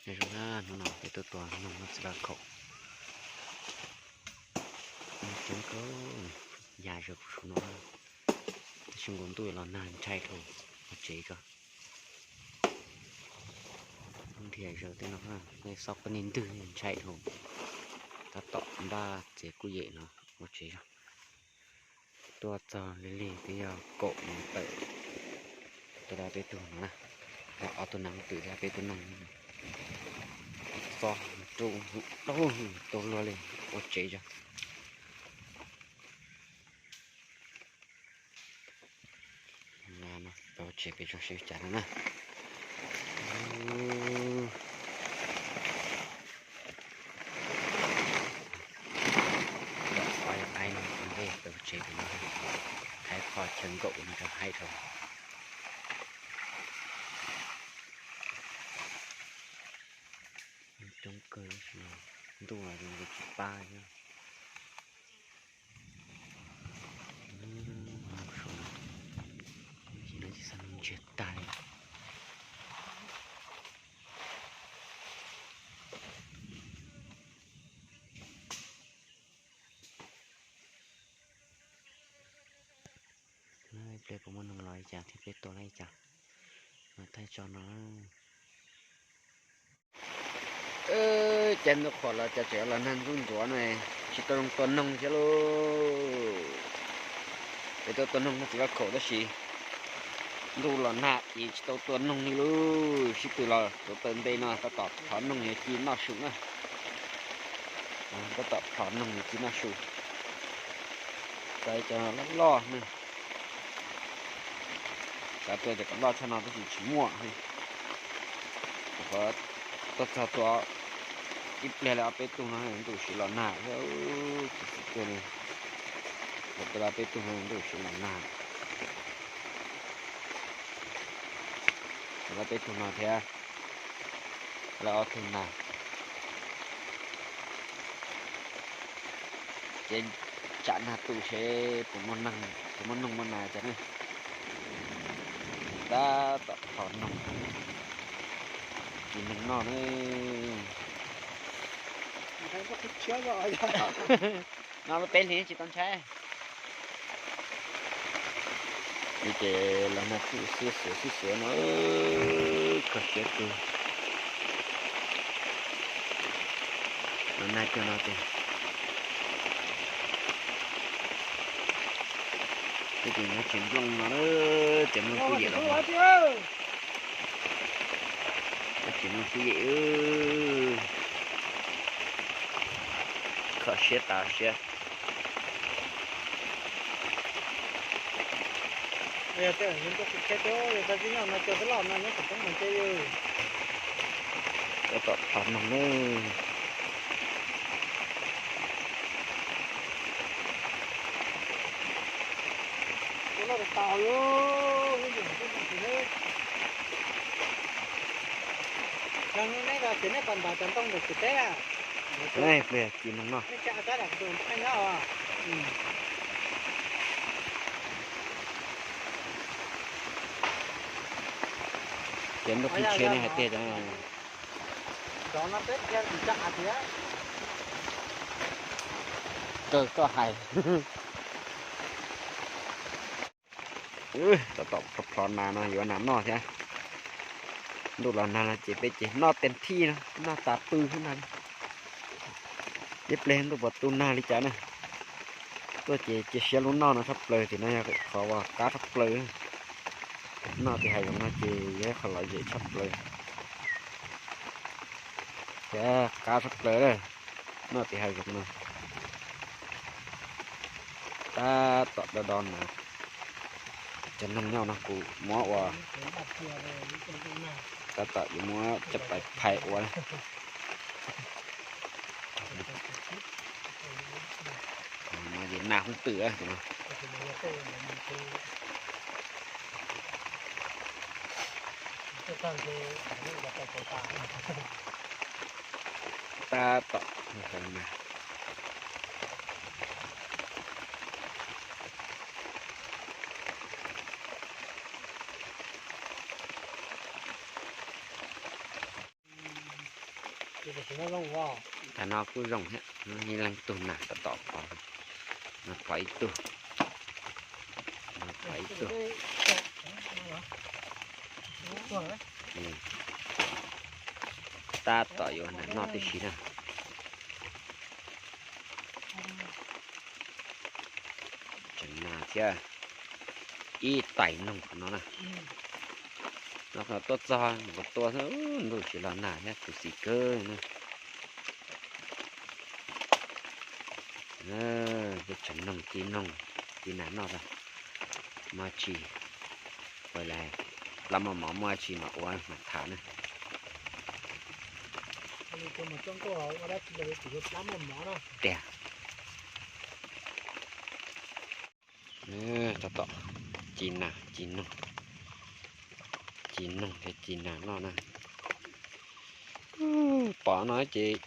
Zoo na, hnub no peb tuaj tua noog noj txiv vaj khaum. Coob kawg, ya zawg kuv su no. Tab sis nkaus ntuj los nag ntshai dhau, ua tsev tso. Nrhiav zaws tej no, nej xob poj niag ntwg ntshai dhau. Tab tom npaj txiav kuj yem no ua tsev tso. Tuaj txog lig lig twb yog kaum moos tawm, tuaj dab peb tug no na, ob tug nas twm thiab peb tug noog. Xob rau tau luag li ua tsev tso. Ua tsev pem tso seb cas no na. Aib no, pem tsev pem no, haib qho chaw nkaum no rau haib rau. Coob kawg, ntuj los zoo nkaus tsis pab thiab. Ib pliag no tsis xav ntsiag tag li. Ib pliag puas muaj noog los li cas thiab peb tua li cas mas thaij tso no. Caij ntuj qhuav los cas tseem los nag ntxuj ntxuav no, tsis tau zoo tua noog thiab lauj. Peb tuaj tua noog noj txiv vaj khaum tab sis ntuj los nag es tsis tau tua noog li lauj. Sib tw los tuav taws nte no tab tom plhov noog yuav ci noj su na. Tab tom plhov noog yuav ci noj su. Tua cov loj loj na. Xav tua cov kom loj tshaj no tab sis tsis muaj. Qhov tuaj txog tua ib pliag li ob peb tug no ntuj siv los nag thiab, tsis xav tua li. Tua li ob peb tug no ntuj siv los nag. Tua li ob peb tug no thiab, li ob tug nag. Ces tsam nag tu seb puas muaj noog muaj nas cas ne. Tab tom plhov noog, ci noog noj ne. No lub peb hlis tsis tau ntshai. Li ces los nag tu xiab xuav xiab xuav no, kho siab kawg. Los nag cuag no ces twb tias nyob tsis nplooj no, ces nplooj kuj yem los, nyob tsis nplooj kuj yem, kho siab tas siab. Tab tom plhov noog na. Pliag ci noog noj. Ces ntuj qhib tshiab ne hais tiag. Kawg koj hais. Tab tom plhov nas no yuav nas noj thiab. Ntuj los nag no ces peb ces noj tes thij no, noj tas pw xwb ntag. Ib pliag ntuj puas tu nag li cas na. Tuaj ces cia siab lub noj no tshaj plaws, tim no yog qhov uas qab tshaj plaws. Noj tim hav zoov no ces yog ib qho lom zem tshaj plaws thiab qab tshaj plaws lawm. Noj tim hav zoov no tab tom do do na. Cov noog nyob no kuv muab ua, tab tom yuav muab cov pais phais ua na. Ces nag hoob twm no. Tab tom hoo na. Tag no kuj zoo thiab, ib leeg tug nas tab tom pov, no pov ib tug, no pov ib tug. Tab tom yuav nas noj tib si na. Tseem nas thiab, ib tais noog no na. No tuaj txog mus tua xwb, ntuj tsis los nag thiab, khuv xim kawg na. Peb tseem noog ci noog, ci nas noj, muaj tsi, ua li, plab muaj mov muaj tsi mas ua mas tham na. Tiag. Tab tom ci nas ci noog, ci noog thiab ci nas noj na. Pom no ces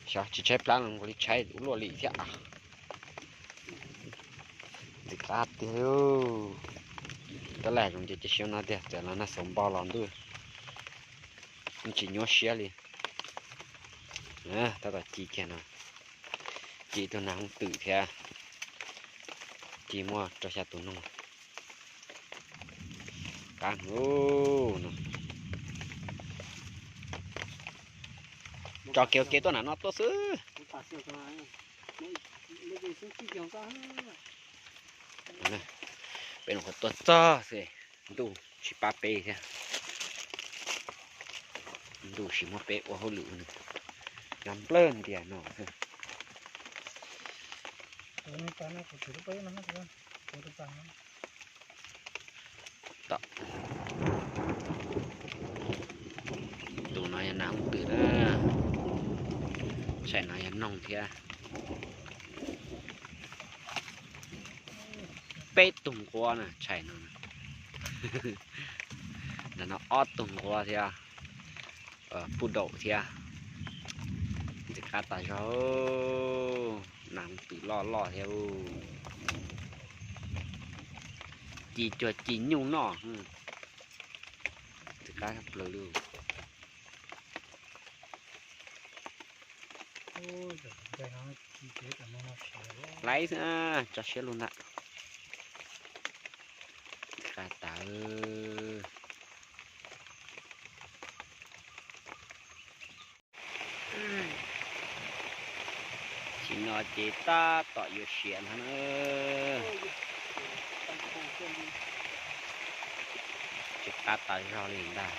xyov tsis tshaib plab los ua li tshaib ua luaj li thiab. Ntxim qab tiag. Tab lam zoo ces cia siab no tiag, txawm los nag xaus npo los ntuj tsis nyuaj siab li. Tab tom ci kiag no, ci tus nas hooj twm thiab, ci muaj rau xya tus noog. Qab no, tso kev ua ke tuaj nas noj tuaj xwb. Peb nyuam qhuav tuaj txog xwb, ntuj tsis pab peb thiab. Ntuj tsis muab peb ua hauj lwm, nag nplawg ntias no xwb. Tus no yog nas hooj twm na, tshais no yog noog thiab. Peb tug nquab na, tshais no. Ntawm no ob tug nquab thiab, puj daum thiab. Ntxim qab tas zog, nas hooj twm loj loj thiab. Ci cuag ci nyuj noj. Ntxim qab tshaj plaws li. Laib xwb, tso siab lug ntag. Qab tas. Sim no ces tab tom yuav siav ntag na. Tsis qab tas zog li ntag.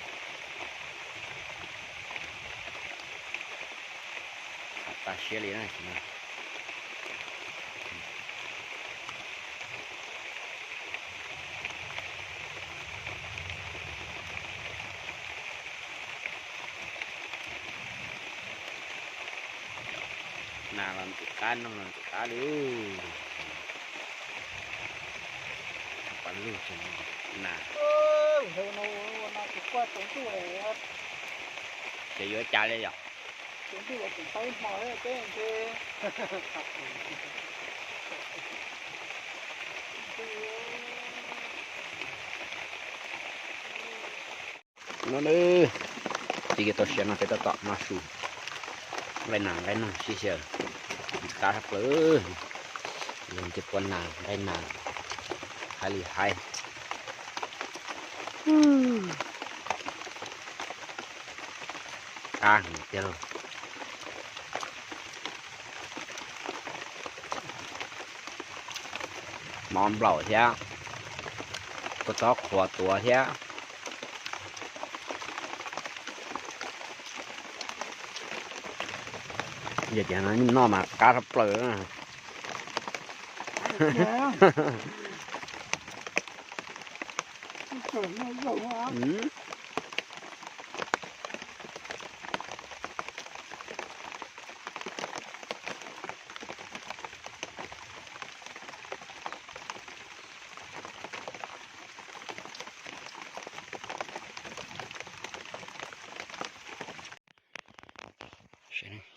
Qab tas siab li na. Nas los ntxim qab, noog los ntxim qab li. Pas lug tseem nas. Ces yuav cas li yom? No, tib tau siav no peb tab tom noj su, nqaij nas nqaij noog sib xyaw, ntxim qab tshaj plaws. Yog ces pua nas nqaij nas, haib li haib. Qab heev tiag lauj. Mov nplaum thiab, kua txob qhuav tuav thiab. Yog tias noj mas qab tshaj plaws.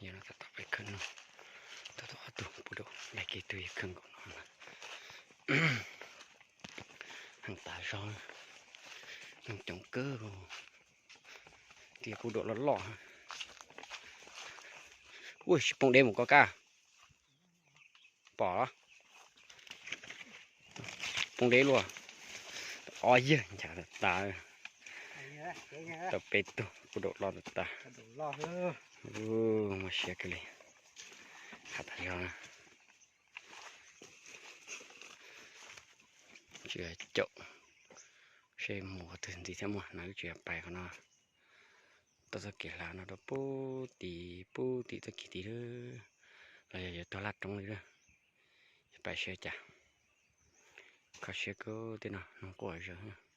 Yog no tab tom pais khawb noog, tab tom ob tug puj daum, daig kiag tug yog khawb nkaus no. Heev tas zog, noog coob kawg, twb yog puj daum loj loj. Ua tsis poob deb mus koj kab. Pom los? Poob deb luaj. Ob yawg ncha tas. Tau peb tug kuj daum loj tas tas. Muaj siab kawg li. Qhab tas zog na. Tsis caum, seb mus qhov twg ntxiv thiab muaj no, wb tsis pais qhov no. Tau txoj kev hlav no rau pub tim pub tim txoj kev tid lawm, los yog yuav tuag laj roob li lawm. Pais seb cas. Kho siab kawg tiag no, hnub quaj zog.